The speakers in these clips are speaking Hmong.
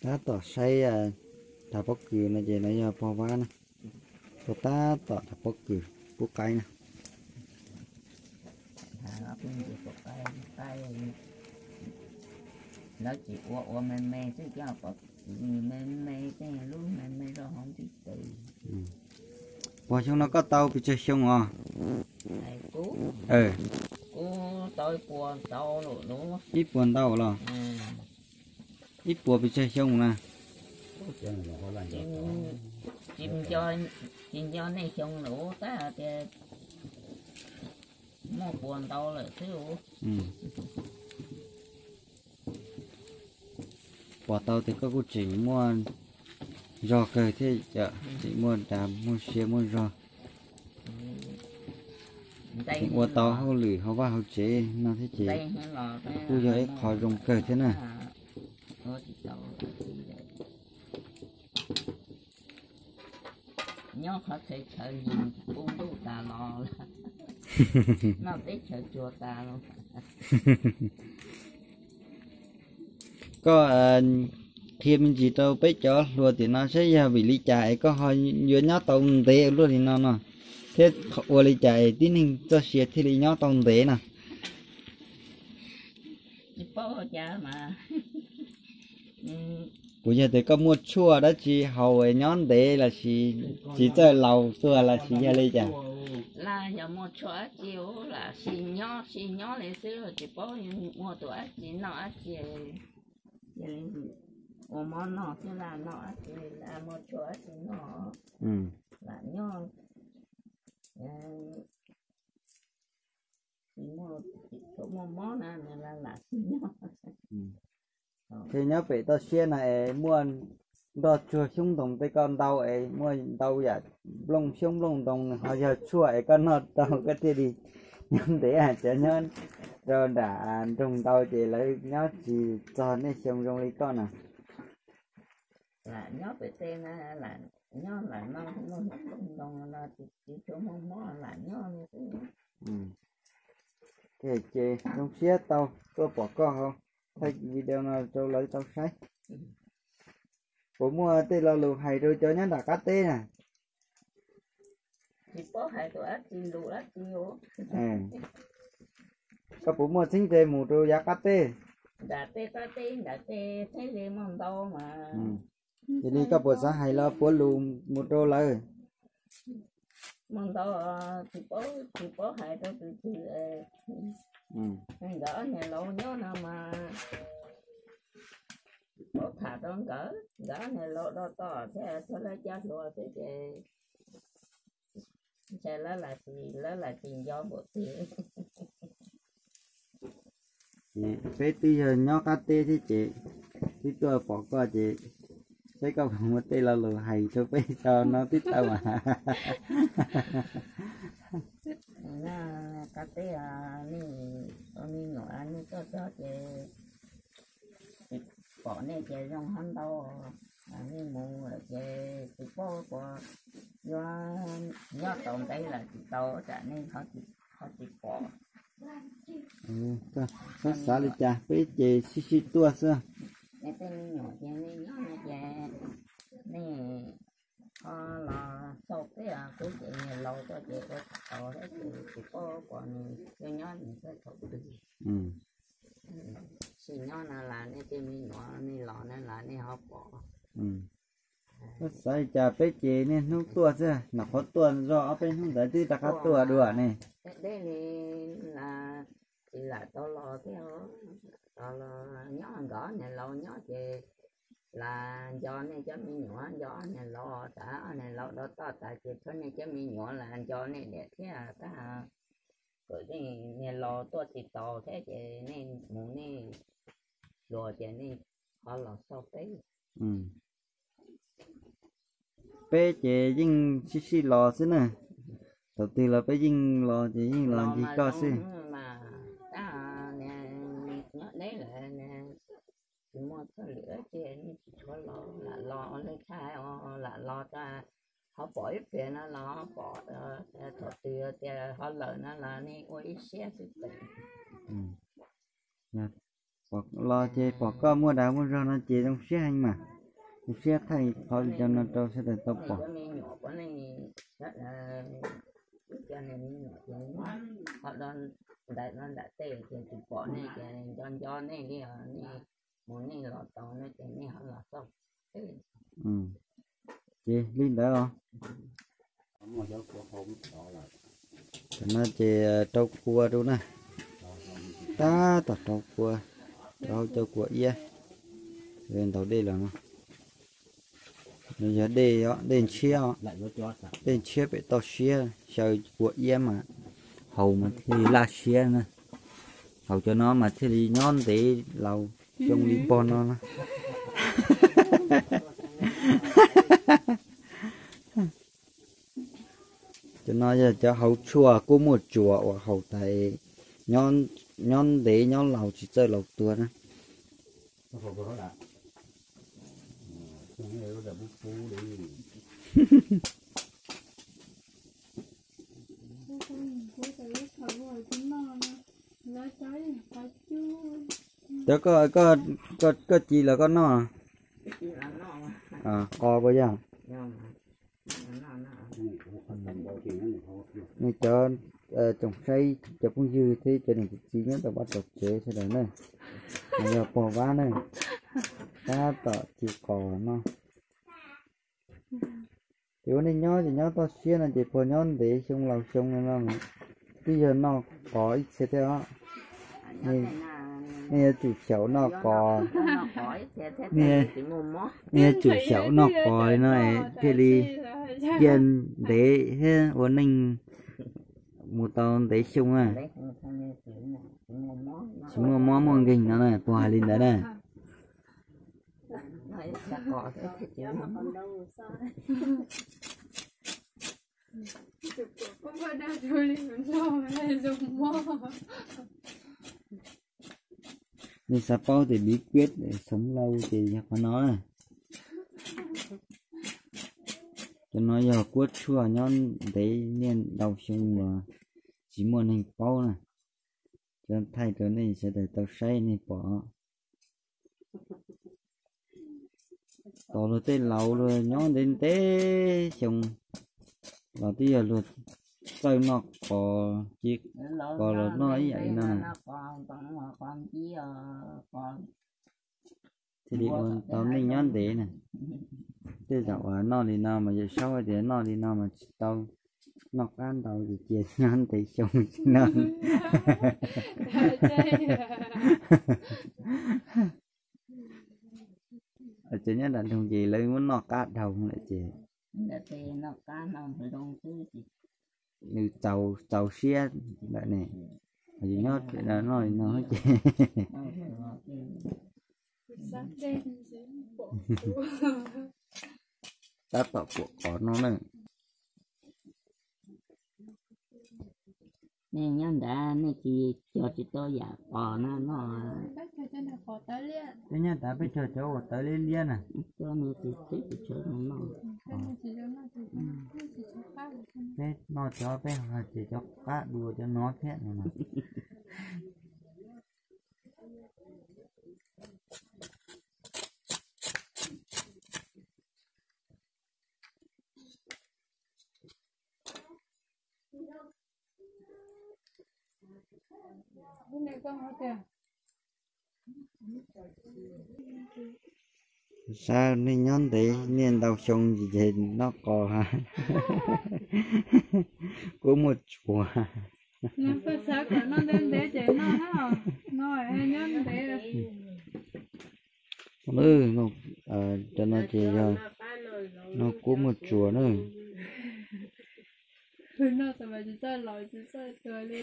Tab tom saib, a, rhav pob kws no ces no yog pog Vab na. Tuaj tab tom rhav pob kws pub qaib na. Lawv tsis ua, ua me me xwb, coj pob kws me me tej lub me me rau hauv ntsis tes. Puas xyoo no koj tau pes tsawg xyoo os? Kuv, kuv tau ib puas ntau lawm. Ib puas ntau los? Ib puas pes tsawg xyoo na? Tsis nco, tsis nco nej xyoo lawm tab tias muaj puas ntau lawm xwb. Pom tau tias koj kuj tseem muaj zog kawg thiab, tseem muaj dag muaj siab muaj zog, tseem ua tau hauj lwm hauv vaj hauv tsev no thiab ces kuj yog ib qho zoo kawg thiab na. Nyob qhov txhia chaw ntuj tas los, noj teb chaws tsuag tas los. Koj qhia me ntsis rau peb cov hluas tiam no saib yog vim li cas es koj ho yuav nyob tau ntev luaj li no no, thiab ua li cas es tib neeg txoj sia thiaj li nyob tau ntev no? Puas yog tias koj muaj tshuaj dab tsi haus es nyob ntev los sis tsis txawj laus tuag los sis yog li cas? Laj yog muaj tshuaj dab tsi lam sim nyob, sim nyob li xwb, tsis paub muaj tus dab tsi noj dab tsi, ua mov noj xwb, laj noj dab tsi, laj muaj tshuaj dab tsi noj, lam nyob. Tsis muaj, tsis tshua muaj mob na, nws lam lam sim nyob. Thiab nyob pem toj siab no es muaj nroj tsuag xyoob ntoo tej koj ntau es muaj ntau yam nplooj xyoob nplooj ntoo nws ho yog tshuaj es koj noj tau koj thiaj li nyob ntev. Cov nyob rau nram nroog ntau ces lawv nyob tsis txog nej xyoo zoo li koj na. Lam nyob pem tej na, lam nyob lam noj nplooj ntoo no tsis tshua muaj mob, lam nyob li xwb. Ces zoo siab tau tuaj pom koj hauv, thaij video no rau lawv tau saib. Puas muaj tej lo lus hais rau cov nyob nram qab teb na? Tsis paub hais tus dab tsi lus dab tsi. Koj puas muaj txheeb ze mus rau yav qab teb? Nram tej qab teb nram tej teb li muaj ntau mas. Yog li koj puas xav hais los puav lus mus rau lawv? Muaj ntau, tsis paub, tsis paub hais rau tus twg. Nkawd ob niag laus nyob no mas tsis paub tham rau nkawd, nkawd ob niag laus do toj thiab txog lawv cov hluas xwb ces ntshai lawv lam tsis, lawv lam tsis nco npaum twg. Ces peb twb yog nyob qab teb thiab ces twb tuaj pom koj ces saib koj puas muaj tej lo lus hais rau peb tso no tib taw mas. Qab teb, nej, nej nyuam nej tuaj txog ces tsis pom nej ces zoo hab ntau, nej mus lawm ces tsis paub puas yuav nyob tau ntev lawm tsis tau tsam nej ho tsis pom. Koj xav li cas peb ces sib sib tuaj xwb. Nej tej me nyuam ces nej nyob no ces nej ho los xauj peb, kuv ces niag laus tuaj ces ua tsis tau thiab ces tsis paub puas nws yuav nyob nws txog thaum twg. Sim nyob no las nej tej me nyuam nej los no las nej ho pom. Koj xav li cas peb ces niaj hnub tuaj xwb, nyuam qhuav tuaj zog ob peb hnub ntawd twb rov qab tuaj dua ne. Deb li las tsis lam tau los thiab, los nyob nkawd ob niag laus nyob ces las nco nej cov me nyuam, nco ob niag laus tas, ob niag laus do toj tas ces tshuav nej cov me nyuam las nco nej diam thiab tab. Kom nej niag laus tuaj tsis tau thiab ces nej mus nej hluas ces nej ho los xauj peb. Peb ces yeej sib sib los xwb na. Thaum twg los peb yeej los ces yeej los ncig koj xwb. Nyob deb lawm, tsis muaj hauj lwm dab tsi, nej tsis tshua los, lam los leej tshaj os, lam los rau ho pom ib pliag no los pom, thaum twg tias ho lawm no los nej ua ib siab xwb pem. Los ces pom koj muaj dag muaj zog no ces zoo siab heev mas. Kuv siab thaij qhov video no rau sawv daws tau pom. Ib co me nyuam, ib co me nyuam ces ho do ntais no ntais tej ces tsis pom nej ces nco nco nej li os, nej mus nej los tau no ces nej ho los xauj. Ces li ntawd os. Tam no ces rau kua rau na. Tab tom rau kua, rau hauv cov kua iab. Ntaus dej los no. Nws yog dej, dej ntshiab, dej ntshiab pem toj siab, xyaw kua iab mas haus mas thiaj li laj siab na. Haus cov no mas thiaj li nyob ntev laus xyoo li pog no na. Cov no yog cov hauv tshuaj kub muaj tsuas uas haus tas nyob ntev nyob laus tsis txawj laus tuag na. Cov koj, koj ci los koj noj? Qos puas yog? Nws cov tsoom saib, cov phooj ywg thiab cov niam cov txiv nyob rau vaj rau tsev sawv daws na, nws yog pog vab na, tab tom ci qos no. Ces ua neej nyob ces nyob toj siab no ces puas nyob ntev xyoo laus xyoo no no, twb yog noj qos ib txhia thiab os. Nej yuav tsum xyaum noj qos, nej yuav tsum xyaum noj qos li no thiaj li ciaj ntev thiab ua neej mus tau ntev xyoo na. Tsis muaj mob muaj nkeeg no na, puas hais li ntawd na? Nej xav paub tias bí quyết để sống lâu ces yog qhov no. Cov no yog kuab tshuaj nyob ntev niaj ntau xyoo los tsis muaj neeg paub na. Cov thaij rau nej sawv daws tau saib nej pom. Tos luag tej laus luag nyob ntev ntev xyoo los twb yog luag txawj noj qos, ci qos los noj ib yam li no. Thiaj li ua tau neej nyob ntev na. Tej zaum uas noj li no mas Yawm Saub hais tias noj li no mas tsis tau, noj qab ntau ces cia nyob ntev xyoo tsis noj. Ces nyob nram nroog ces lawv muab noj qab dhau lawm ces nws txaus, txaus siab lawm ne. Yus nyob noj li no ces tab tom pom qos no na. Nej nyob nrad nej tsis cog tsis tau yam qos no noj. Peb nyob nrad peb cog cov uas tawv liab liab na. Peb noj cov peb hais tias cov qab dua cov no thiab no. Xav nej nyob ntev niaj ntau xyoo ces noj qos, kuab muaj tsuas. Xav kom noj ntev ntev ces noj na, no nyob ntev. Cov no ces yog noj kuab muaj tsuas na. Noj tas mas tsis txawj laus tsis txawj tuag li.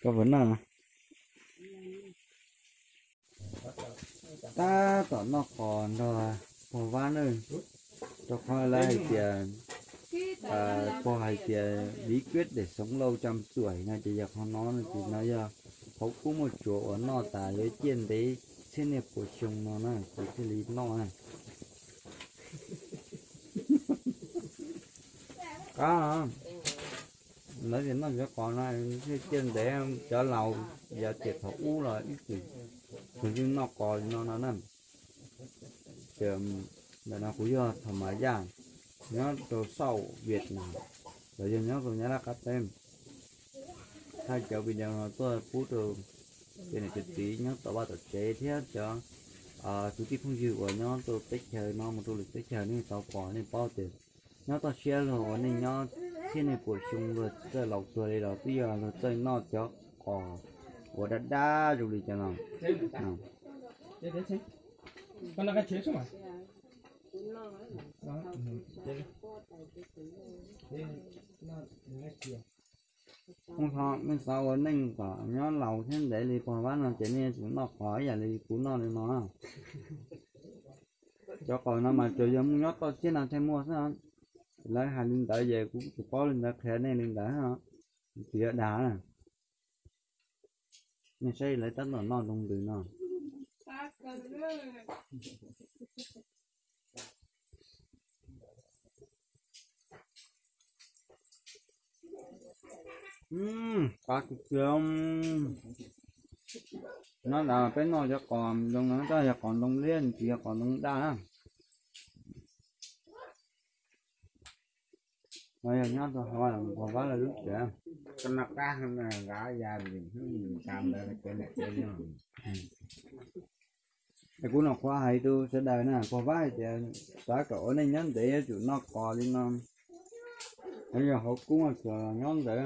Koj puas noj? Tab tom noj qos nrog pog Vab na, rau qhov lawv hais tias, pog hais tias bí quyết để sống lâu trăm tuổi no ces yog qhov no no ces no yog qhov kuab muaj tsuas uas noj tas yuav ciaj ntev txhiab niaj puas xyoo no na ces thiaj li noj na. Qab, Lawv tias noj cov qos no thiaj ciaj ntev, cov laus yav thaum ub los ib txwm tsuas noj qos li no no na. Ces ntawm no kuv yog Thom Mas Yaj, nyob rau Xauj Vias Nas, los yog nyob rau Nyab Laj qab teb. Thaij cov video no tuaj pub rau cov niam cov txiv nyob tom vaj tom tsev thiab cov kwv tij phooj ywg uas nyob rau teb chaws no mus rau lwm teb chaws nej tau pom nej paub tias nyob toj siab luag ua neej nyob txhiab nees puas xyoo luag txawj laus tuag li los twb yog luag txawj noj cov qos uas dab dab zoo li cov no. Nej xav ua neej kom nyob laus thiab ntev li pog Vab no ces nej tsis noj qos ib yam li kuv noj li no. Cov qos no mas tsuas yog muaj nyob toj siab no thiaj muaj xwb. Lawv hais li ntawd ces kuv tsis paub li ntawd qhia nej li ntawd, tsis yog dag na. Nej saib lawv tab tom noj zoo ntws no. Qab kawg kiag. Nyob ntawd peb noj cov qos ntoo no, yog qos ntoo liab tsis yog qos ntoo daj. No yog nyob rau hauv Pog Vab lawv lub tsev. Es kuv nyuam qhuav hais rau sawv daws na, Pog Vab hais tias xav kom ua neej nyob ntev yuav tsum noj qos li no. Yog hauv kub tsuas nyob ntawd.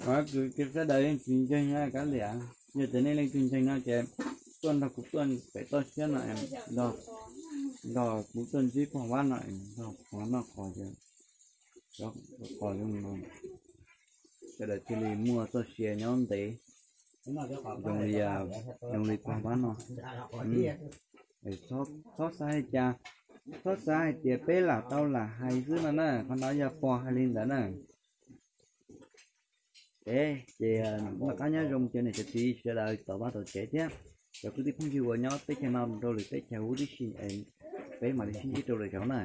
Sawv daws yeej tsis ntseeg na, kav liam. Yog tias nej leej twg ntseeg no ces tuaj nrog kuv tuaj pem toj siab no, nrog kuv tuaj ntsib Pog Vab no, nrog qhov noj qos ces qos zoo no, sawv daws thiaj li muaj txoj sia nyob ntev zoo li, zoo li Pog Vab no. Txhob xav hais tias, txhob xav hais tias peb lam tau lam hais xwb no na, qhov no yog Pog hais li ntawd na. Es ces noj qab nyob zoo cov niam cov txiv sawv daws tom vaj tom tsev thiab cov kwv tij phooj ywg uas nyob teb chaws no rau lwm teb chaws huv tib si, peb mam li sib ntsib rau lwm zaus na.